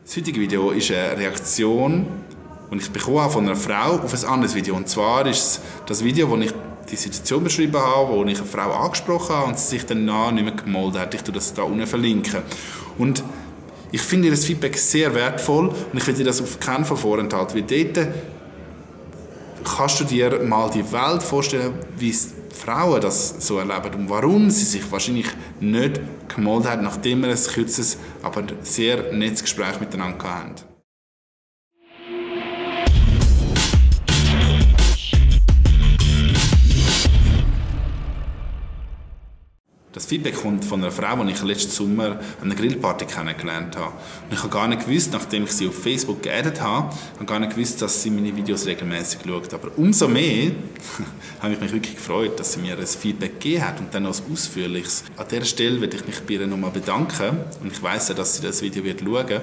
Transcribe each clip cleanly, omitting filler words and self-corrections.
Das heutige Video ist eine Reaktion, die ich bekommen habe von einer Frau auf ein anderes Video. Und zwar ist es das Video, wo ich die Situation beschrieben habe, wo ich eine Frau angesprochen habe und sie sich danach nicht mehr gemeldet hat. Ich tue das hier unten verlinken. Und ich finde ihr Feedback sehr wertvoll und ich will dir das auf keinen Fall vorenthalten, weil dort kannst du dir mal die Welt vorstellen, wie Frauen das so erleben und warum sie sich wahrscheinlich nicht gemeldet haben, nachdem wir ein kurzes, aber sehr nettes Gespräch miteinander hatten. Das Feedback kommt von einer Frau, die ich letzten Sommer an einer Grillparty kennengelernt habe. Und ich habe gar nicht gewusst, nachdem ich sie auf Facebook geaddet habe, dass sie meine Videos regelmäßig schaut. Aber umso mehr habe ich mich wirklich gefreut, dass sie mir ein Feedback gegeben hat und dann noch ein ausführliches. An dieser Stelle werde ich mich bei ihr nochmal bedanken. Und ich weiss ja, dass sie das Video schauen wird.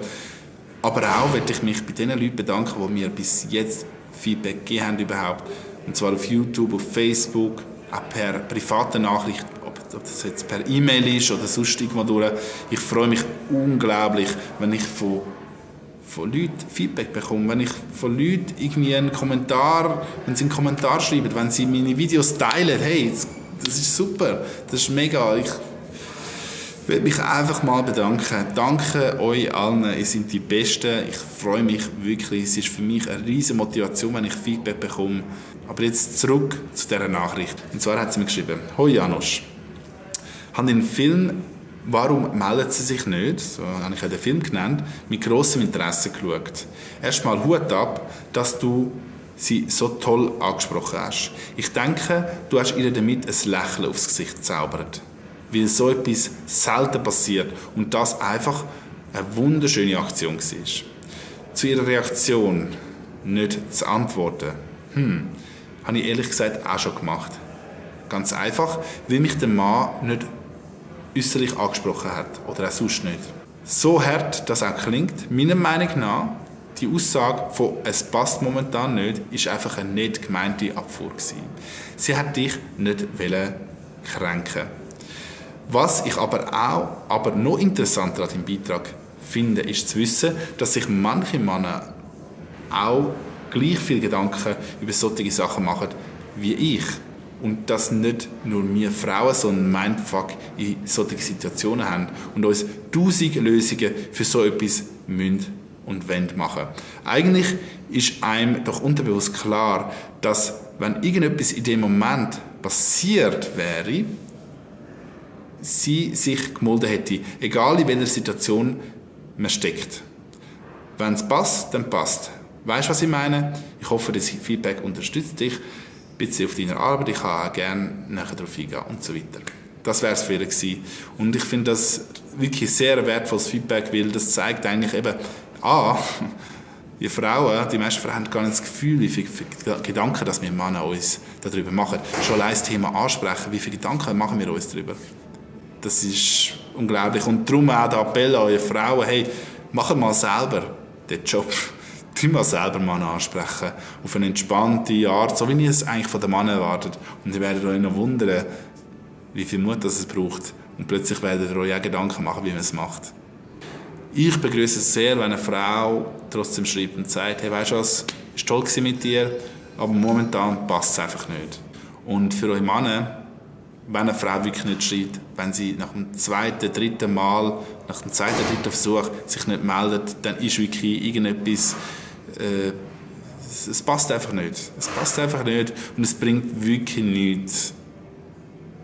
Aber auch werde ich mich bei den Leuten bedanken, die mir bis jetzt Feedback gegeben haben überhaupt. Und zwar auf YouTube, auf Facebook, auch per private Nachricht, ob das jetzt per E-Mail ist oder sonst irgendwo durch. Ich freue mich unglaublich, wenn ich von Leuten Feedback bekomme, wenn ich von Leuten irgendwie einen Kommentar schreiben, wenn sie meine Videos teilen. Hey, das ist super, das ist mega. Ich will mich einfach mal bedanken. Danke euch allen, ihr seid die Besten. Ich freue mich wirklich. Es ist für mich eine riesige Motivation, wenn ich Feedback bekomme. Aber jetzt zurück zu dieser Nachricht. Und zwar hat sie mir geschrieben: Hoi Janosch, habe den Film «Warum meldet sie sich nicht?» so habe ich den Film genannt, mit grossem Interesse geschaut. Erstmal Hut ab, dass du sie so toll angesprochen hast. Ich denke, du hast ihr damit ein Lächeln aufs Gesicht gezaubert. Weil so etwas selten passiert und das einfach eine wunderschöne Aktion war. Zu ihrer Reaktion nicht zu antworten, habe ich ehrlich gesagt auch schon gemacht. Ganz einfach, weil mich der Mann nicht äußerlich angesprochen hat oder auch sonst nicht. So hart das auch klingt, meiner Meinung nach, die Aussage von «es passt momentan nicht» ist einfach eine nicht gemeinte Abfuhr gewesen. Sie hat dich nicht kränken. Was ich aber noch interessanter an deinem Beitrag finde, ist zu wissen, dass sich manche Männer auch gleich viel Gedanken über solche Sachen machen wie ich. Und dass nicht nur wir Frauen so einen Mindfuck in solchen Situationen haben und uns 1000 Lösungen für so etwas müssen und wollen machen. Eigentlich ist einem doch unterbewusst klar, dass wenn irgendetwas in dem Moment passiert wäre, sie sich gemeldet hätte, egal in welcher Situation man steckt. Wenn es passt, dann passt. Weißt du, was ich meine? Ich hoffe, das Feedback unterstützt dich ein bisschen auf deiner Arbeit. Ich kann auch gerne nachher darauf eingehen und so weiter. Das wäre es für ihr gewesen. Und ich finde das wirklich sehr wertvolles Feedback, weil das zeigt eigentlich eben, die meisten Frauen haben gar nicht das Gefühl, wie viele Gedanken dass wir Männer uns darüber machen. Schon allein das Thema ansprechen, wie viele Gedanken machen wir uns darüber. Das ist unglaublich. Und darum auch der Appell an eure Frauen, hey, macht mal selber den Job. Mal selber Männer ansprechen, auf eine entspannte Art, so wie ihr es eigentlich von den Männern erwartet. Und ihr werdet euch noch wundern, wie viel Mut das es braucht. Und plötzlich werdet ihr euch auch Gedanken machen, wie man es macht. Ich begrüße es sehr, wenn eine Frau trotzdem schreibt und sagt, hey, weißt du was, es war toll mit dir, aber momentan passt es einfach nicht. Und für euch Männer, wenn eine Frau wirklich nicht schreibt, wenn sie nach dem zweiten, dritten Versuch sich nicht meldet, dann ist wirklich irgendetwas, es passt einfach nicht. Es passt einfach nicht und es bringt wirklich nichts,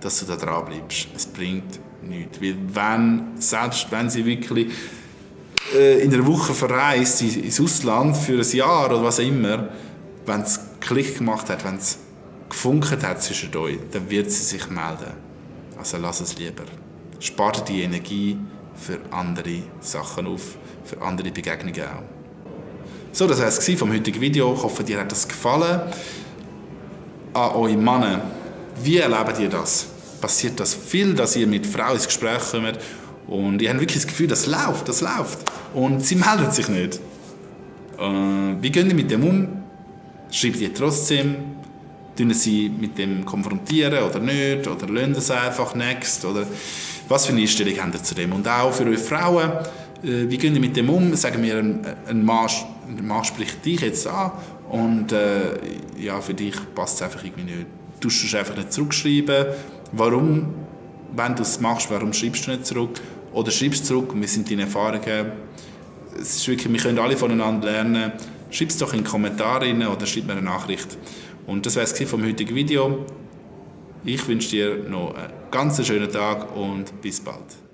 dass du da dran bleibst. Es bringt nichts. Weil selbst wenn sie wirklich in einer Woche verreist ins Ausland für ein Jahr oder was auch immer, wenn es Klick gemacht hat, wenn es gefunkt hat zwischen euch, dann wird sie sich melden. Also lass es lieber. Spar dir die Energie für andere Sachen auf, für andere Begegnungen auch. So, das war es vom heutigen Video. Ich hoffe, dir hat das gefallen. An eure Männer, wie erlebt ihr das? Passiert das viel, dass ihr mit Frauen ins Gespräch kommt und ihr habt wirklich das Gefühl, das läuft. Und sie meldet sich nicht. Wie geht ihr mit dem um? Schreibt ihr trotzdem? Tun sie mit dem konfrontieren oder nicht? Oder lassen sie einfach next? Oder was für eine Einstellung habt ihr zu dem? Und auch für eure Frauen, Wie gehen ihr mit dem um? Sagen wir, ein Mann spricht dich jetzt an und ja, für dich passt es einfach irgendwie nicht. Du musst einfach nicht zurückschreiben. Warum, wenn du es machst, warum schreibst du nicht zurück? Oder schreibst zurück und wir sind deine Erfahrungen. Es ist wirklich, wir können alle voneinander lernen. Schreib es doch in die Kommentare rein oder schreib mir eine Nachricht. Und das wäre es vom heutigen Video. Ich wünsche dir noch einen ganz schönen Tag und bis bald.